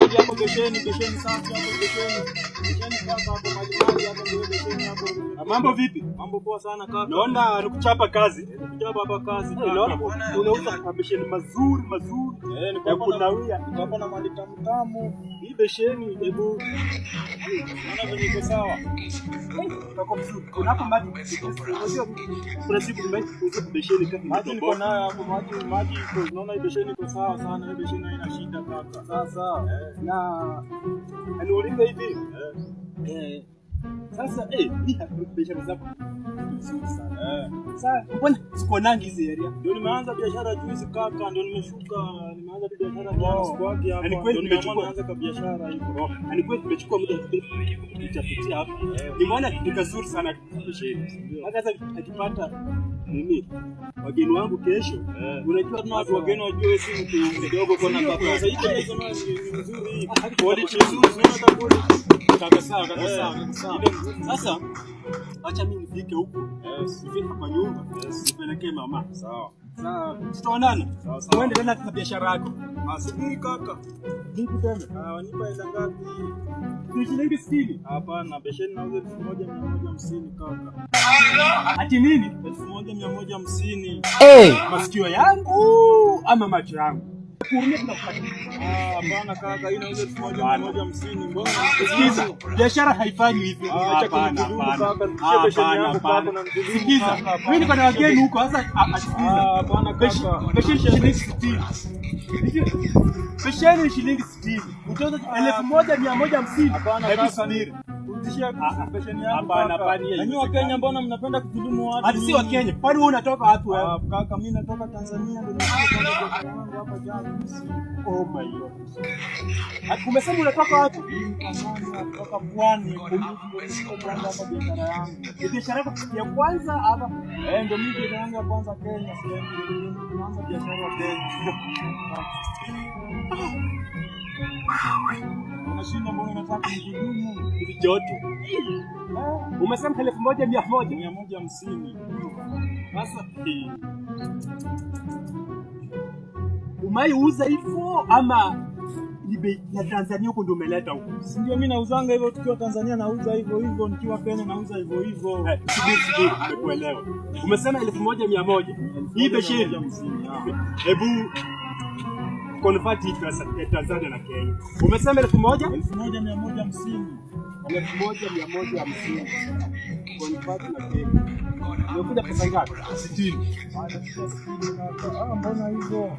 Maji hapo besheni, besheni safi hapo besheni. Besheni kaka hapo maji maji hapo ndio besheni hapo. Mambo vipi? Mambo poa sana kaka. Naona nikuchapa kazi. Nikuchapa hapa kazi. Naona unauza mabesheni mazuri mazuri. Eh, niko hapa na niko hapa na mali tamu tamu. Hii besheni hebu naona venye iko sawa. Kako vizuri. Kuna hapo maji. Unajua kuna siku nimeuza besheni kama maji niko nayo hapo maji maji iko. Naona hii besheni iko sawa sana. Hii besheni haina shida kaka. Sasa na niulize hivi. Sasa ni biashara zako nzuri sana. Sasa mbona sikuonangi hizi area? Ndio nimeanza biashara juzi kaka, ndio nimeshuka, nimeanza biashara jana sikuagi hapa. Ni kweli nimechukua nimeanza kwa biashara hiyo. Ni kweli nimechukua muda nitapitia hapa. Nimeona ni kazuri sana besheni. Hata sasa akipata nini wageni wangu kesho, unajua tuna watu wageni wajue si mtu mdogo kwa na kaka. Sasa hiyo ni nzuri. Quality nzuri, unaona quality. Kaka sawa, kaka sawa, sawa. Sasa acha mimi nifike huko. Nifike kwa nyumba. Nipelekee mama. Sawa. Sawa. Tutaonana. Sawa sawa. Uende tena kwa biashara yako. Subiri kaka. Vipi tena? Wanipa hela ngapi? Ni shilingi 60. Hapana, besheni nauza 1150 kaka. Ati nini? 1150. Masikio yangu ama macho yangu? Kuumia tunakupata. Hapana kaka, hii nauza 1150. Mbona? Sikiza, biashara haifanyi hivyo. Acha kunidhulumu kaka, nishie besheni yangu kaka na nidhulumu. Sikiza, mimi niko na wageni huko sasa. Sikiza. Hapana kaka. Besheni shilingi 60. Besheni shilingi 60. Utauza 1150. Hapana Hebu kaka. subiri. Rudishia besheni yangu. Hapana, hapana. Na nyinyi wa Kenya mbona mnapenda kudhulumu watu? Hadi si wa Kenya. Kwani wewe unatoka wapi wewe? Kaka, mimi natoka Tanzania ndio nimekuja biashara yangu hapa jana. Oh my God. Umesema unatoka wapi? Tanzania, kutoka Pwani. Ndio kuanza hapa biashara yangu. Ni biashara yako ya kwanza hapa? Ndio mimi biashara yangu ya kwanza Kenya, sasa ndio biashara ya Kenya. Unashinda mbona unataka kunidhulumu? Ni joto. Umesema 1100? 150. Sasa umaiuza hivyo ama ni bei ya Tanzania huko ndio umeleta huko? Si ndio mimi nauzanga hivyo tukiwa Tanzania nauza hivyo hivyo, nikiwa Kenya nauza hivyo hivyo. Subiri subiri, nimekuelewa. Umesema 1100. Hii besheni. Hebu convert hii pesa ya Tanzania na Kenya. Umesema 1000? 1150. 1150. Convert na Kenya. Umekuja pesa ngapi? 60. Mbona hivyo?